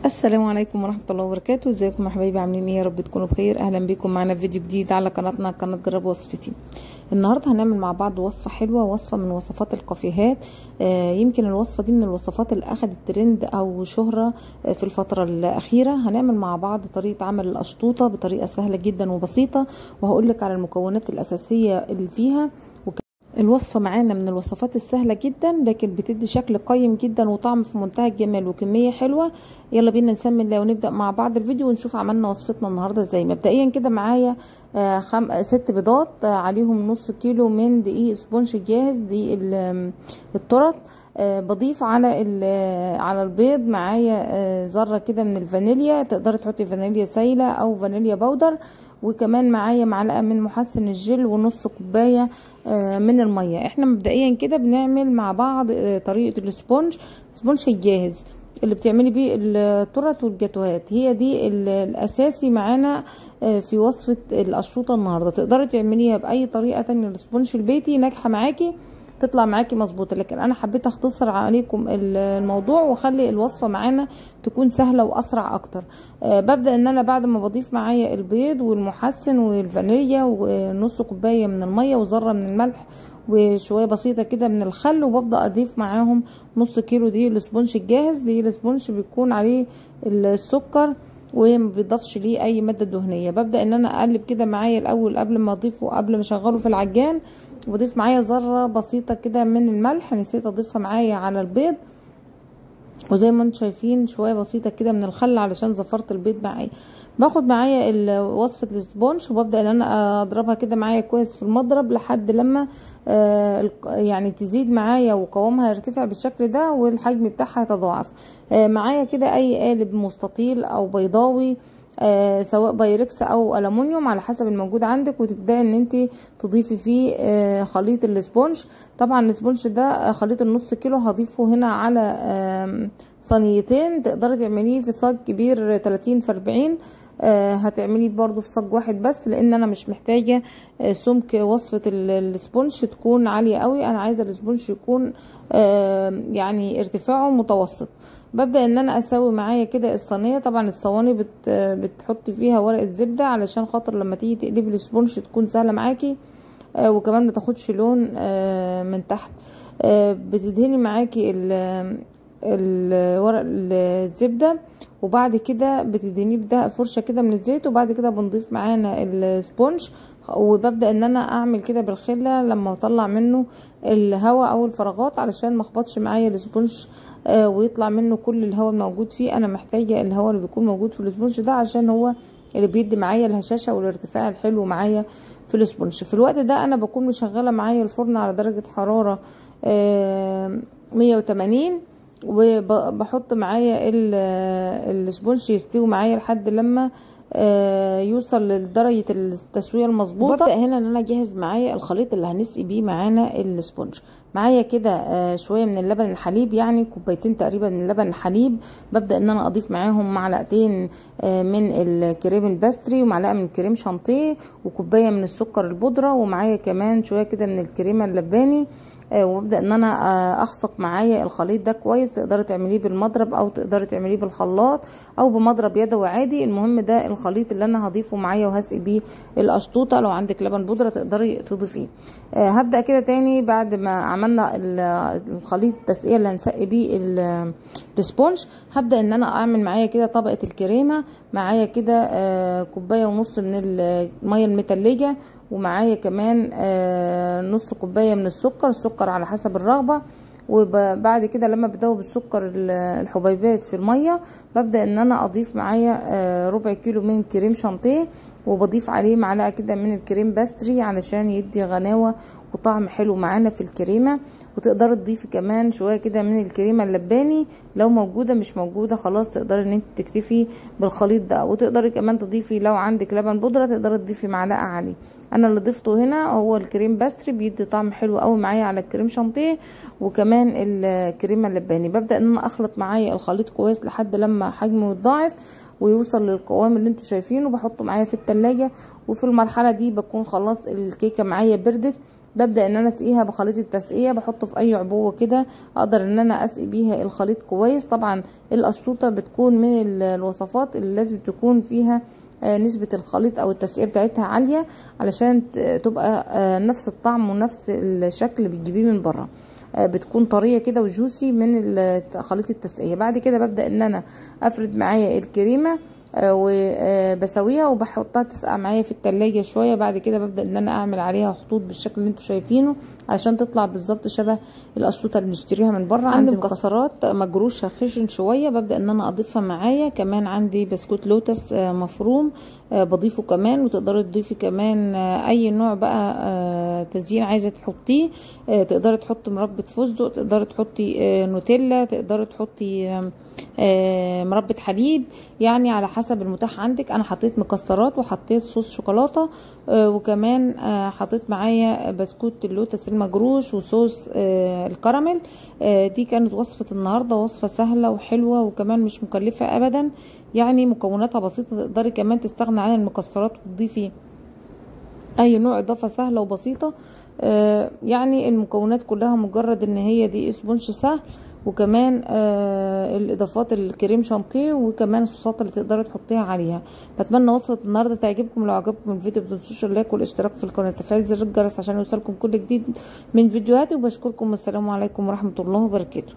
السلام عليكم ورحمة الله وبركاته. ازيكم يا حبايبي، عاملين ايه؟ يا رب تكونوا بخير. اهلا بيكم معانا في فيديو جديد على قناتنا، قناة جرب وصفتي. النهارده هنعمل مع بعض وصفه حلوة، وصفه من وصفات الكافيهات. يمكن الوصفة دي من الوصفات اللي اخدت ترند او شهره في الفترة الاخيرة. هنعمل مع بعض طريقه عمل القشطوطه بطريقة سهلة جدا وبسيطة، وهقول لك على المكونات الاساسية اللي فيها. الوصفة معانا من الوصفات السهلة جدا، لكن بتدي شكل قيم جدا وطعم في منتهى الجمال وكمية حلوة. يلا بينا نسمي الله ونبدأ مع بعض الفيديو ونشوف عملنا وصفتنا النهاردة ازاي. مبدئيا كده معايا 6 بيضات، عليهم نص كيلو من دقيق sponge جاهز، دي التورت. بضيف على البيض معايا ذره كده من الفانيليا، تقدري تحطي فانيليا سايله او فانيليا powder، وكمان معايا معلقه من محسن الجل ونص كوباية من المية. احنا مبدئيا كده بنعمل مع بعض طريقه ال sponge، sponge الجاهز اللي بتعملي بيه التورت والجاتوهات، هي دي الاساسي معانا في وصفه القشطوطه النهارده. تقدري تعمليها باي طريقه تانية، ال sponge البيتي ناجحة معاكي، تطلع معاكي مظبوطة، لكن انا حبيت اختصر عليكم الموضوع واخلي الوصفة معانا تكون سهلة واسرع اكتر. ببدا ان انا بعد ما بضيف معايا البيض والمحسن والفانيليا ونص كوباية من المية وذره من الملح وشوية بسيطة كده من الخل، وببدا اضيف معاهم نص كيلو دي ال sponge الجاهز. دي ال sponge بيكون عليه السكر وما بيضافش ليه اي مادة دهنية. ببدا ان انا اقلب كده معايا الاول قبل ما اضيفه، قبل ما اشغله في العجان، وبضيف معايا ذره بسيطة كده من الملح، نسيت اضيفها معايا على البيض، وزي ما انتم شايفين شوية بسيطة كده من الخل علشان زفرت البيض معايا. باخد معايا وصفه ال sponge وببدا ان انا اضربها كده معايا كويس في المضرب لحد لما يعني تزيد معايا وقوامها يرتفع بالشكل ده والحجم بتاعها يتضاعف. معايا كده اي قالب مستطيل او بيضاوي، سواء بايركس او الومنيوم على حسب الموجود عندك، وتبداي ان انت تضيفي فيه خليط ال sponge. طبعا ال sponge ده خليط النص كيلو هضيفه هنا على صينيتين، تقدري تعمليه في صاج كبير 30 في 40، هتعمليه برضو في صاج واحد بس، لان انا مش محتاجه سمك وصفه ال sponge تكون عالية قوي، انا عايزه ال sponge يكون يعني ارتفاعه متوسط. ببدا ان انا اسوي معايا كده الصينية. طبعا الصواني بتحطي فيها ورقة زبدة علشان خاطر لما تيجي تقلبي ال sponge تكون سهلة معاكي، وكمان ما تاخدش لون من تحت. بتدهني معاكي الورق الزبدة، وبعد كده بتدهنيه بده فرشه كده من الزيت، وبعد كده بنضيف معانا ال sponge، وببدا ان انا اعمل كده بالخله لما اطلع منه الهواء او الفراغات علشان ما اخبطش معايا ال sponge ويطلع منه كل الهواء الموجود فيه. انا محتاجه الهواء اللي بيكون موجود في ال sponge ده عشان هو اللي بيدي معايا الهشاشه والارتفاع الحلو معايا في ال sponge. في الوقت ده انا بكون مشغله معايا الفرن على درجه حرارة 180، وبحط معايا ال sponge يستوي معايا لحد لما يوصل لدرجة التسوية المظبوطه. ببدا هنا ان انا اجهز معايا الخليط اللي هنسقي بيه معانا ال sponge. معايا كده شوية من اللبن الحليب، يعني كوبايتين تقريبا من اللبن الحليب. ببدا ان انا اضيف معاهم معلقتين من الكريم ال pastry، ومعلقة من الكريم شانتيه، وكوبايه من السكر البودره، ومعايا كمان شوية كده من الكريمة اللباني. وابدا ان انا اخفق معايا الخليط ده كويس. تقدري تعمليه بالمضرب او تقدري تعمليه بالخلاط او بمضرب يدوي عادي، المهم ده الخليط اللي انا هضيفه معايا وهسقي بيه القشطوطه. لو عندك لبن بودره تقدري تضيفيه. هبدا كده تاني بعد ما عملنا الخليط التسقيه اللي هنسقي بيه ال sponge، هبدا ان انا اعمل معايا كده طبقه الكريمة. معايا كده كوباية ونص من المية المتلجه، ومعايا كمان نص كوباية من السكر، السكر على حسب الرغبة. وبعد كده لما بدوب السكر الحبيبات في المية، ببدا ان انا اضيف معايا ربع كيلو من كريم شانتيه، وبضيف عليه معلقه كده من الكريم pastry علشان يدي غناوه وطعم حلو معانا في الكريمة. وتقدري تضيفي كمان شوية كده من الكريمة اللباني لو موجودة، مش موجودة خلاص تقدري ان انت تكتفي بالخليط ده. وتقدري كمان تضيفي لو عندك لبن بودره تقدري تضيفي معلقه عليه. انا اللي ضفته هنا هو الكريم pastry، بيدي طعم حلو قوي معايا على الكريم شانتيه وكمان الكريمة اللباني. ببدا ان انا اخلط معايا الخليط كويس لحد لما حجمه يتضاعف ويوصل للقوام اللي انتوا شايفينه. بحطه معايا في التلاجة، وفي المرحلة دي بكون خلاص الكيكه معايا بردت، ببدا ان انا اسقيها بخليط التسقيه، بحطه في اي عبوة كده اقدر ان انا اسقي بيها الخليط كويس. طبعا القشطوطه بتكون من الوصفات اللي لازم تكون فيها نسبة الخليط او التسقية بتاعتها عالية علشان تبقى نفس الطعم ونفس الشكل اللي بتجيبيه من بره، بتكون طرية كده وجوسي من خليط التسقية. بعد كده ببدأ ان انا افرد معايا الكريمة وبسويها وبحطها تسقع معايا في التلاجة شوية. بعد كده ببدأ ان انا اعمل عليها خطوط بالشكل اللي انتوا شايفينه علشان تطلع بالظبط شبه القشطوطه اللي بنشتريها من بره. عندي مكسرات مجروشه خشن شوية ببدأ ان انا اضيفها معايا. كمان عندي بسكوت لوتس مفروم بضيفه كمان، وتقدري تضيفي كمان اي نوع بقى تزيين عايزه تحطيه. تقدري تحطي مربى فستق، تقدري تحطي نوتيلا، تقدري تحطي مربى حليب، يعني على حسب المتاح عندك. انا حطيت مكسرات وحطيت صوص شوكولاتة، وكمان حطيت معايا بسكوت اللوتس المجروش وصوص الكراميل. دي كانت وصفة النهاردة، وصفة سهلة وحلوة وكمان مش مكلفة ابدا، يعني مكوناتها بسيطة. تقدري كمان تستغني عن المكسرات وتضيفي اي نوع اضافة سهلة وبسيطة. يعني المكونات كلها مجرد ان هي دي sponge سهل، وكمان الاضافات الكريم شانتيه، وكمان الصوصات اللي تقدري تحطيها عليها. بتمنى وصفه النهارده تعجبكم. لو عجبكم الفيديو ما تنسوش ال like والاشتراك في القناة وتفعيل زر الجرس عشان يوصلكم كل جديد من فيديوهاتي. وبشكركم، والسلام عليكم ورحمة الله وبركاته.